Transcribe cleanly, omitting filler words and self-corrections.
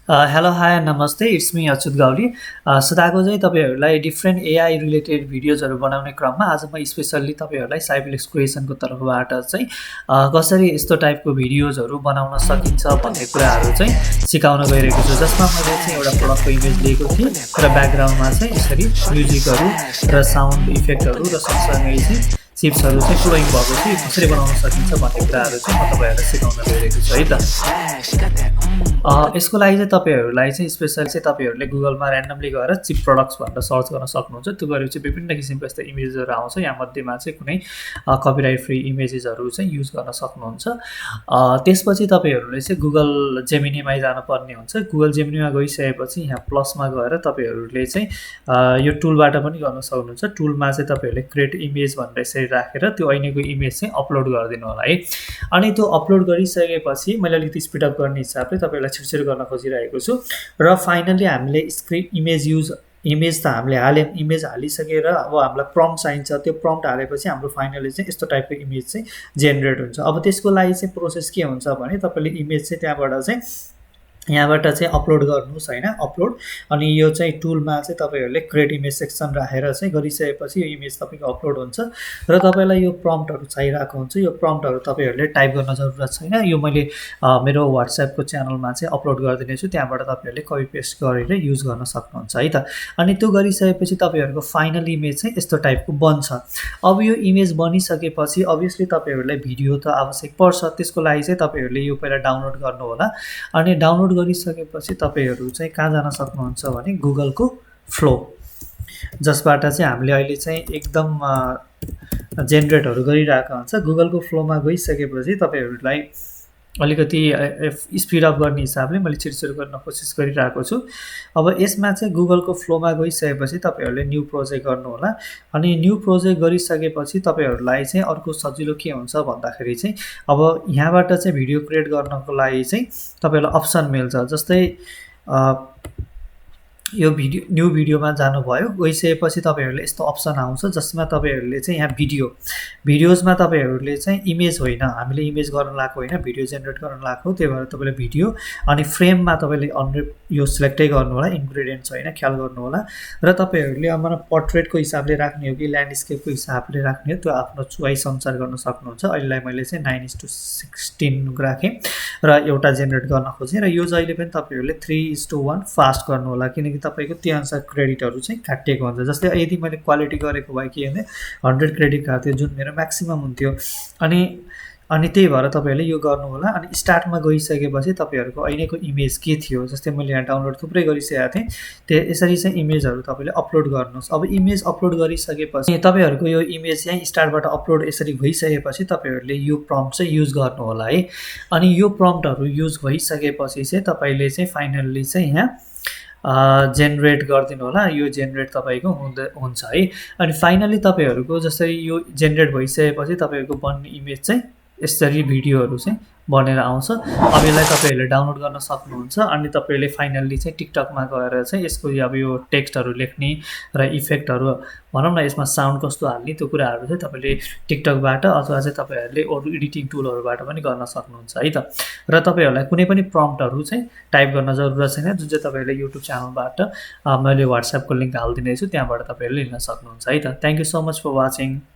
Hello hi नमस्ते it's me Achyut गाउली सदाको चाहिँ तपाईँहरूलाई डिफ्रेन्ट एआई रिलेटेड भिडियोजहरू बनाउने क्रममा आज म स्पेसल्ली तपाईँहरूलाई साइबेलेक्स क्रिएसनको तर्फबाट चाहिँ कसरी यस्तो टाइपको भिडियोजहरू बनाउन सकिन्छ भन्ने कुराहरू चाहिँ सिकाउन गइरहेको छु, जसमा मैले चाहिँ एउटा प्रडक्टको इमेज लिएको थिएँ र ब्याकग्राउन्डमा चाहिँ यसरी म्युजिकहरू र साउन्ड इफेक्टहरू र सँगसँगै चाहिँ चिप्सहरू चाहिँ फ्लोइङ भएको थियो, कसरी बनाउन सकिन्छ भन्ने कुराहरू चाहिँ म तपाईँहरूलाई सिकाउन गइरहेको छु है त। यसको लागि चाहिँ तपाईँहरूलाई चाहिँ स्पेसली चाहिँ तपाईँहरूले गुगलमा ऱ्यान्डमली गएर चिप प्रडक्ट्स भनेर सर्च गर्न सक्नुहुन्छ। त्यो गरेपछि विभिन्न किसिमको यस्तो इमेजेसहरू आउँछ, यहाँ मध्येमा चाहिँ कुनै कपिराइट फ्री इमेजेसहरू चाहिँ युज गर्न सक्नुहुन्छ। त्यसपछि तपाईँहरूले चाहिँ गुगल जेमिनीमा जानुपर्ने हुन्छ। गुगल जेमिनीमा गइसकेपछि यहाँ प्लसमा गएर तपाईँहरूले चाहिँ यो टुलबाट पनि गर्न सक्नुहुन्छ। टुलमा चाहिँ तपाईँहरूले क्रिएट इमेज भनेर यसरी राखेर त्यो ऐनेको इमेज चाहिँ अपलोड गरिदिनु होला है। अनि त्यो अपलोड गरिसकेपछि मैले अलिकति स्पिडअप गर्ने हिसाबले तपाईँलाई छिटो गर्न खोजिरहेको छु। र फाइनली हामीले इमेज त हामीले इमेज हालिसकेर अब हामीलाई प्रम्प्ट चाहिन्छ। त्यो प्रम्प्ट हालेपछि हाम्रो फाइनली चाहिँ यस्तो टाइपको इमेज चाहिँ जेनेरेट हुन्छ। अब त्यसको लागि चाहिँ प्रोसेस के हुन्छ भने तपाईँले इमेज चाहिँ यहाँबाट चाहिँ अपलोड गर्नुहोस् होइन, अपलोड। अनि यो चाहिँ टुलमा चाहिँ तपाईँहरूले क्रिएट इमेज सेक्सन राखेर चाहिँ गरिसकेपछि यो इमेज तपाईँको अपलोड हुन्छ र तपाईँलाई यो प्रम्प्टहरू चाहिरहेको हुन्छ। यो प्रम्प्टहरू तपाईँहरूले टाइप गर्न जरुरत छैन, यो मैले मेरो वाट्सएपको च्यानलमा चाहिँ अपलोड गरिदिनेछु, त्यहाँबाट तपाईँहरूले कपी पेस्ट गरेर युज गर्न सक्नुहुन्छ है त। अनि त्यो गरिसकेपछि तपाईँहरूको फाइनल इमेज चाहिँ यस्तो टाइपको बन्छ। अब यो इमेज बनिसकेपछि अभियसली तपाईँहरूलाई भिडियो त आवश्यक पर्छ, त्यसको लागि चाहिँ तपाईँहरूले यो पहिला डाउनलोड गर्नु होला। अनि डाउनलोड गरिसकेपछि तपाईँहरू चाहिँ कहाँ जान सक्नुहुन्छ भने गुगलको फ्लो, जसबाट चाहिँ हामीले अहिले चाहिँ एकदम जेनेरेटहरू गरिरहेको हुन्छ। गुगलको फ्लोमा गइसकेपछि तपाईँहरूलाई अलिकति स्पिडअप गर्ने हिसाबले मैले छिटो गर्न कोसिस गरिरहेको छु। अब यसमा चाहिँ गुगलको फ्लोमा गइसकेपछि तपाईँहरूले न्यू प्रोजेक्ट गर्नु होला। अनि न्यू प्रोजेक्ट गरिसकेपछि तपाईँहरूलाई चाहिँ अर्को सजिलो के हुन्छ भन्दाखेरि चाहिँ अब यहाँबाट चाहिँ भिडियो क्रिएट गर्नको लागि चाहिँ तपाईँहरूलाई अप्सन मिल्छ। जस्तै यो न्यू भिडियोमा जानुभयो, गइसकेपछि तपाईँहरूले यस्तो अप्सन आउँछ जसमा तपाईँहरूले चाहिँ यहाँ भिडियोजमा तपाईँहरूले चाहिँ इमेज होइन, हामीले इमेज गर्न लगाएको होइन, भिडियो जेनेरेट गर्न लगाएको, त्यही भएर तपाईँले भिडियो अनि फ्रेममा तपाईँले यो सिलेक्टै गर्नु होला, इन्ग्रेडियन्ट्स होइन ख्याल गर्नु होला। र तपाईँहरूले अब पोर्ट्रेटको हिसाबले राख्ने हो कि ल्यान्डस्केपको हिसाबले राख्ने हो त्यो आफ्नो चोइस अनुसार गर्न सक्नुहुन्छ। अहिलेलाई मैले चाहिँ 9:16 राखेँ र एउटा जेनेरेट गर्न खोजेँ। र यो जहिले पनि तपाईँहरूले 3:1 फास्ट गर्नु होला, किनकि तपाईँको त्यो अनुसार क्रेडिटहरू चाहिँ काटिएको हुन्छ। जस्तै यदि मैले क्वालिटी गरेको भए के भने 100 क्रेडिट काट्थ्यो, जुन मेरो म्याक्सिमम हुन्थ्यो। अनि त्यही भएर तपाईँहरूले यो गर्नु होला। अनि स्टार्टमा गइसकेपछि तपाईँहरूको ऐनेको इमेज के थियो, जस्तै मैले यहाँ डाउनलोड थुप्रै गरिसकेको थिएँ, यसरी चाहिँ इमेजहरू तपाईँले अपलोड गर्नुहोस्। अब इमेज अपलोड गरिसकेपछि तपाईँहरूको यो इमेज चाहिँ स्टार्टबाट अपलोड यसरी भइसकेपछि तपाईँहरूले यो प्रम्प्ट चाहिँ युज गर्नु होला है। अनि यो प्रम्प्टहरू युज भइसकेपछि चाहिँ तपाईँले चाहिँ फाइनल्ली चाहिँ यहाँ जेनेरेट गरिदिनु होला। यो जेनेरेट तपाईँको हुन्छ है। अनि फाइनली तपाईँहरूको जसरी यो जेनेरेट भइसकेपछि तपाईँहरूको बन्ने इमेज चाहिँ यसरी भिडियोहरू चाहिँ बनेर आउँछ। अब यसलाई तपाईँहरूले डाउनलोड गर्न सक्नुहुन्छ। अनि तपाईँहरूले फाइनल्ली चाहिँ टिकटकमा गएर चाहिँ यसको अब यो टेक्स्टहरू लेख्ने र इफेक्टहरू भनौँ न, यसमा साउन्ड कस्तो हाल्ने त्यो कुराहरू चाहिँ तपाईँले टिकटकबाट अथवा चाहिँ तपाईँहरूले अरू एडिटिङ टुलहरूबाट पनि गर्न सक्नुहुन्छ है त। र तपाईँहरूलाई कुनै पनि प्रम्प्टहरू चाहिँ टाइप गर्न जरुरत छैन, जुन चाहिँ तपाईँहरूले युट्युब च्यानलबाट मैले वाट्सएपको लिङ्क हालिदिनेछु, त्यहाँबाट तपाईँहरूले लिन सक्नुहुन्छ है त। Thank you so much for watching.